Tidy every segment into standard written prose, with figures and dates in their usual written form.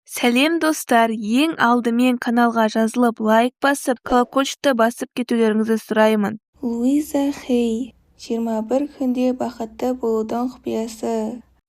Сәлем, достар! Ең алдымен каналға жазылып, лайк басып, колокольчикті басып кетулеріңізді сұраймын. Луиза Хей. 21 күнде бақытты болудың құпиясы.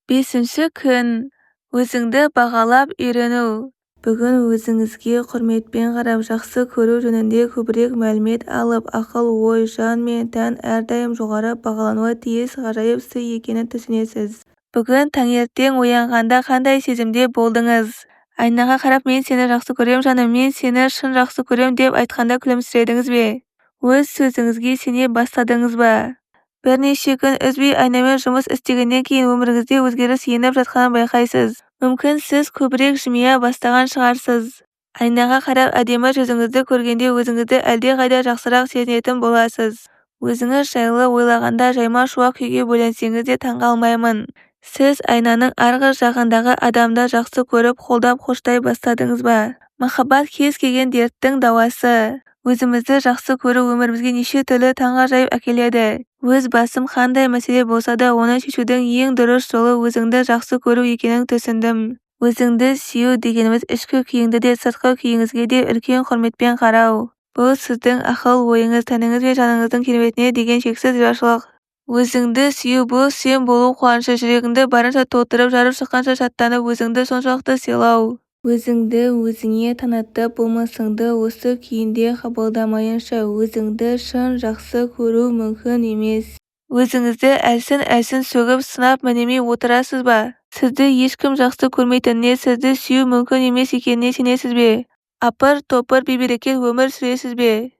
Бесінші күн. Өзіңді бағалап үйрену. Бүгін өзіңізге құрметпен қарап, жақсы көру жөнінде көбірек мәлімет алып, ақыл-ой, жан мен тән әрдайым жоғары бағалануы тиіс ғажайып сый екенін түсінесіз. Бүгін таңертең оянғанда қандай сезімде болдыңыз? Айнаға қарап, "Мен сені жақсы көрем, жаным, мен сені шын жақсы көрем" деп айтқанда күлімсіредіңіз бе? Өз сөзіңізге сене бастадыңыз ба? Бірнеше күн үзбей айнамен жұмыс істегеннен кейін өміріңізде өзгеріс еніп жатқанын байқайсыз. Мүмкін, сіз көбірек жымия бастаған шығарсыз. Айнаға қарап, әдемі жүзіңізді көргенде өзіңізді әлдеқайда жақсырақ сезінетін боласыз. Өзіңіз жайлы ойлағанда жайма-шуақ күйге бөленсеңіз де таңғалмаймын. Сіз айнаның арғы жағындағы адамды жақсы көріп, қолдап, қоштай бастадыңыз ба? Махаббат кез келген дерттің дауасы. Өзімізді жақсы көру өмірімізге неше түрлі таңғажайып әкеледі. Өз басым қандай мәселе болса да, оны шешудің ең дұрыс жолы өзіңді жақсы көру екенін түсіндім. Өзіңді сүю дегеніміз ішкі күйіңді де, сыртқы күйіңізге де үлкен құрметпен қарау. Бұл сіздің ақыл-ойыңыз, тәніңіз бен жаныңыздың келбетіне деген шексіз ризашылық. Өзіңді сүю бұл сен болу қуанышы, жүрегіңді барынша толтырып, жарып шыққанша шаттанып, өзіңді соншалықты сыйлау. Өзіңді өзіңе танытып, болмысыңды осы күйінде қабылдамайынша, өзіңді шын жақсы көру мүмкін емес. Өзіңізді әлсін-әлсін сөгіп, сынап-мінемей отырасыз ба? Сізді ешкім жақсы көрмейтініне, сізді сүю мүмкін емес екеніне сенесіз бе? Апыр-топыр бейберекет өмір сүресіз бе?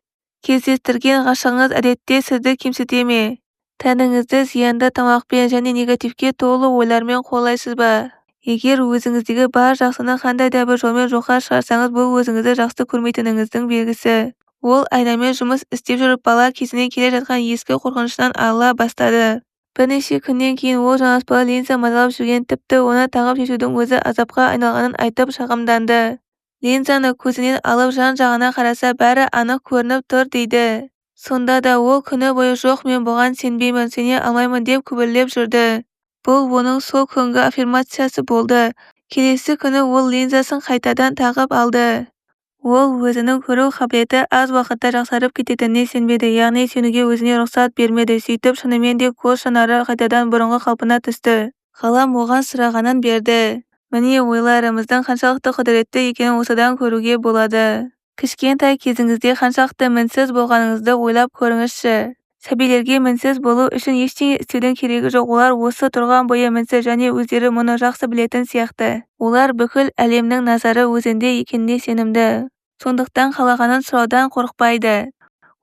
Кездестірген ғашығыңыз әдетте сізді кемсіте ме? Тәніңізді зиянды тамақпен және негативке толы ойлармен қуалайсыз ба? Егер өзіңіздегі бар жақсыны қандай да бір жолмен жоққа шығарсаңыз, бұл өзіңізді жақсы көрмейтініңіздің белгісі. Ол айнамен жұмыс істеп жүріп, бала кезінен келе жатқан ескі қорқынышынан арыла бастады. Бірнеше күннен кейін ол жанаспалы линза мазалап жүргенін, тіпті оны тағып-шешудің өзі азапқа айналғанын айтып шағымданды. Линзаны көзінен алып, жан-жағына қараса, бәрі анық көрініп тұр дейді. Сонда да ол күні бойы "Жоқ, мен бұған сенбеймін, сене алмаймын" деп күбірлеп жүрді. Бұл оның сол күнгі аффирмациясы болды. Келесі күні ол линзасын қайтадан тағып алды. Ол өзінің көру қабілеті аз уақытта жақсарып кететініне сенбеді, яғни сенуге өзіне рұқсат бермеді. Сөйтіп, шынымен де көз жанары қайтадан бұрынғы қалпына түсті. Ғалам оған сұрағанын берді. Міне, ойларымыздың қаншалықты құдіретті екенін осыдан көруге болады. Кішкентай кезіңізде қаншалықты мінсіз болғаныңызды ойлап көріңізші. Сәбилерге мінсіз болу үшін ештеңе істеудің керегі жоқ, олар осы тұрған бойы мінсіз және өздері мұны жақсы білетін сияқты. Олар бүкіл әлемнің назары өзінде екеніне сенімді. Сондықтан қалағанын сұраудан қорықпайды.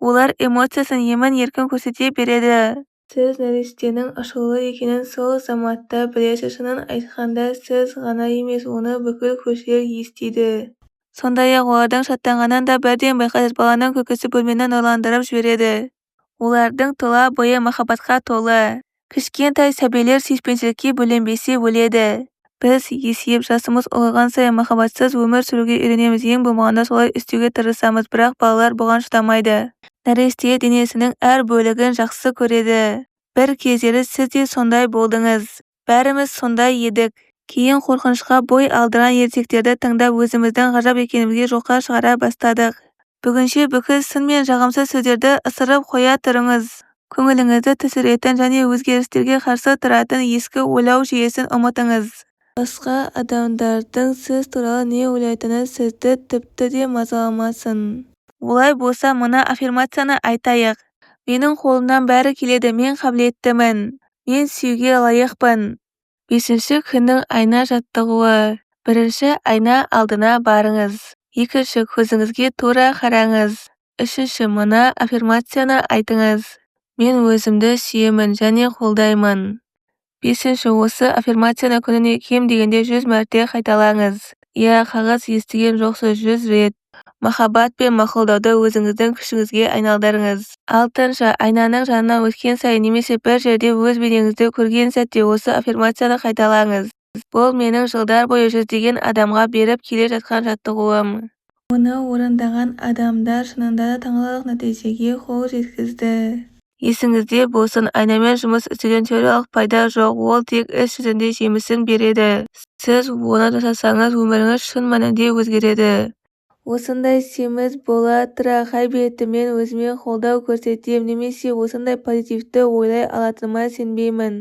Олар эмоциясын емін-еркін көрсете береді. Сіз нәрестенің ашулы екенін сол заматта білесіз. Шынын айтқанда, сіз ғана емес, оны бүкіл көршілер естиді. Сондай-ақ олардың шаттанғанын да бірден байқайсыз. Баланың күлкісі бөлмені нұрландырып жібереді. Олардың тұла бойы махаббатқа толы. Кішкентай сәбилер сүйіспеншілікке бөленбесе өледі. Біз есейіп, жасымыз ұлғайған сайын махаббатсыз өмір сүруге үйренеміз, ең болмағанда солай істеуге тырысамыз, бірақ балалар бұған шыдамайды. Нәрестелер денесінің әр бөлігін жақсы көреді. Бір кездері сіз де сондай болдыңыз. Бәріміз сондай едік. Кейін қорқынышқа бой алдырған ертектерді тыңдап, өзіміздің ғажап екенімізге жоққа шығара бастадық. Бүгінше бүкіл сын мен жағымсыз сөздерді ысырып қоя тұрыңыз. Көңіліңізді түсіретін және өзгерістерге қарсы тұратын ескі ойлау жүйесін ұмытыңыз. Басқа адамдардың сіз туралы не ойлайтыны сізді тіпті де мазаламасын. Олай болса, мына аффирмацияны айтайық. Менің қолымнан бәрі келеді, мен қабілеттімін. Мен сүюге лайықпын. Бесінші күннің айна жаттығуы. Бірінші, айна алдына барыңыз. Екінші, көзіңізге тура қараңыз. Үшінші, мына аффирмацияны айтыңыз: Мен өзімді сүйемін және қолдаймын. Бесінші, осы аффирмацияны күніне кем дегенде 100 мәрте қайталаңыз. Иә, қағыс естіген жоқсыз, 100 рет. Махаббат пен мақұлдауды өзіңіздің күшіңізге айналдырыңыз. Алтыншы, айнаның жанынан өткен сайын немесе бір жерде өз бейнеңізді көрген сәтте осы аффирмацияны қайталаңыз. Бұл менің жылдар бойы жүздеген адамға беріп келе жатқан жаттығуым. Оны орындаған адамдар шынында да таңғаларлық нәтижеге қол жеткізді. Есіңізде болсын, айнамен жұмыс істеуден теориялық пайда жоқ, ол тек іс жүзінде жемісін береді. Сіз оны жасасаңыз, өміріңіз шын мәнінде өзгереді. Осындай семіз бола тұра қай бетіммен өзіме қолдау көрсетем немесе осындай позитивті ойлай алатыныма сенбеймін.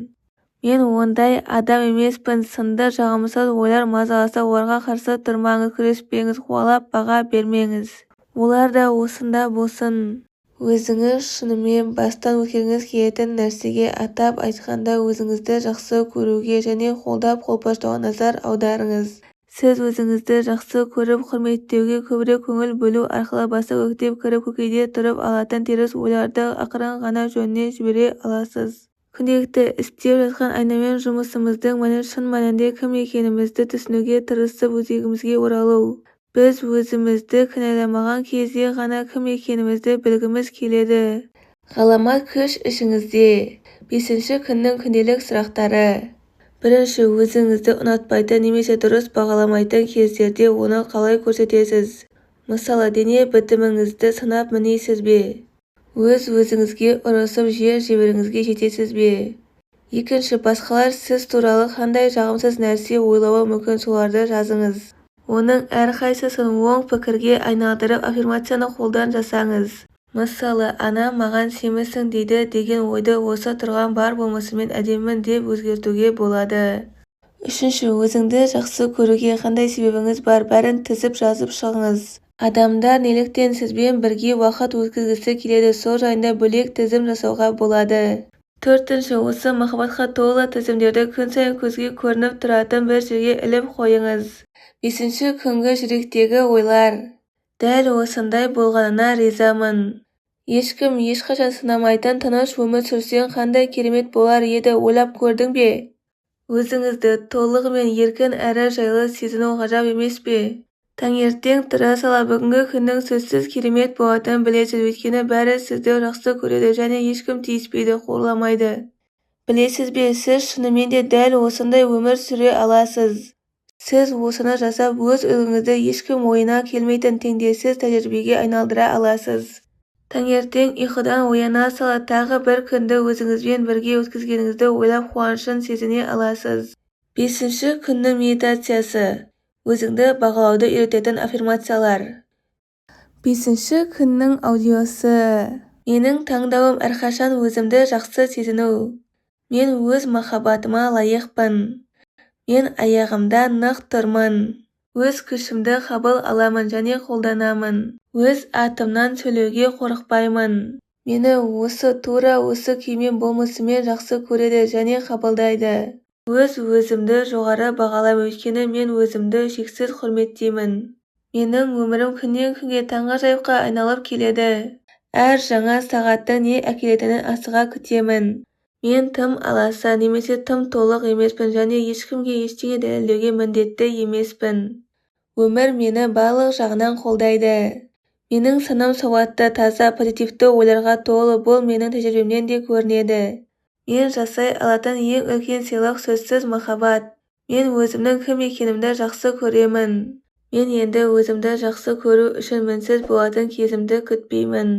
Мен ондай адам емеспін сынды жағымсыз ойлар мазаласа оларға қарсы тұрмаңыз, күреспеңіз, қуалап баға бермеңіз. Олар да осында болсын. Өзіңіз шынымен бастан өткергіңіз келетін нәрсеге, атап айтқанда өзіңізді жақсы көруге және қолдап-қолпаштауға назар аударыңыз. Сіз өзіңізді жақсы көріп, құрметтеуге көбірек көңіл бөлу арқылы баса көктеп кіріп көкейде тұрып алатын теріс ойларды ақырын ғана жөніне жібере аласыз. Күнделікті істеп жатқан айнамен жұмысымыздың мәні шын мәнінде кім екенімізді түсінуге тырысып өзегімізге оралу. Біз өзімізді кінәламаған кезде ғана кім екенімізді білгіміз келеді. Ғаламат күш ішіңізде. Бесінші күннің күнделік сұрақтары. Бірінші, өзіңізді ұнатпайтын немесе дұрыс бағаламайтын кездерде оны қалай көрсетесіз? Мысалы, дене бітіміңізді сынап мінейсіз бе? Өз-өзіңізге ұрысып жер-жебіріңізге жетесіз бе? Екінші, басқалар сіз туралы қандай жағымсыз нәрсе ойлауы мүмкін, соларды жазыңыз. Оның әрқайсысын оң пікірге айналдырып, аффирмацияны қолдан жасаңыз. Мысалы, анам маған семізсің дейді деген ойды осы тұрған бар болмысыммен әдемімін деп өзгертуге болады. Үшінші, өзіңді жақсы көруге қандай себебіңіз бар, бәрін тізіп жазып шығыңыз. Адамдар неліктен сізбен бірге уақыт өткізгісі келеді, сол жайында бөлек тізім жасауға болады. Төртінші, осы махаббатқа толы тізімдерді күн сайын көзге көрініп тұратын бір жерге іліп қойыңыз. Бесінші күнгі жүректегі ойлар. Дәл осындай болғанына ризамын. Ешкім ешқашан сынамайтын тыныш өмір сүрсең қандай керемет болар еді, ойлап көрдің бе? Өзіңізді толығымен еркін әрі жайлы сезіну ғажап емес пе? Таңертең тұра сала бүгінгі күннің сөзсіз керемет болатынын білесіз, өйткені бәрі сізді жақсы көреді және ешкім тиіспейді, қорламайды. Білесіз бе, сіз шынымен де дәл осындай өмір сүре аласыз. Сіз осыны жасап, өз үлгіңізді ешкім ойына келмейтін теңдессіз тәжірибеге айналдыра аласыз. Таңертең ұйқыдан ояна сала тағы бір күнді өзіңізбен бірге өткізгеніңізді ойлап қуанышын сезіне аласыз. Бесінші күннің медитациясы. Өзіңді бағалауды үйрететін аффирмациялар. Бесінші күннің аудиосы. Менің таңдауым әрқашан өзімді жақсы сезіну. Мен өз махаббатыма лайықпын. Мен аяғымда нық тұрмын. Өз күшімді қабыл аламын және қолданамын. Өз атымнан сөйлеуге қорықпаймын. Мені осы тура осы күймен болмысыммен жақсы көреді және қабылдайды. Өз-өзімді жоғары бағалаймын, өйткені мен өзімді шексіз құрметтеймін. Менің өмірім күннен күнге таңғажайыпқа айналып келеді. Әр жаңа сағаттың не әкелетінін асыға күтемін. Мен тым аласа немесе тым толық емеспін және ешкімге ештеңе дәлелдеуге міндетті емеспін. Өмір мені барлық жағынан қолдайды. Менің санам сауатты, таза, позитивті ойларға толы, бұл менің тәжірибемнен де көрінеді. Мен жасай алатын ең үлкен сыйлық сөзсіз махаббат. Мен өзімнің кім екенімді жақсы көремін. Мен енді өзімді жақсы көру үшін мінсіз болатын кезімді күтпеймін.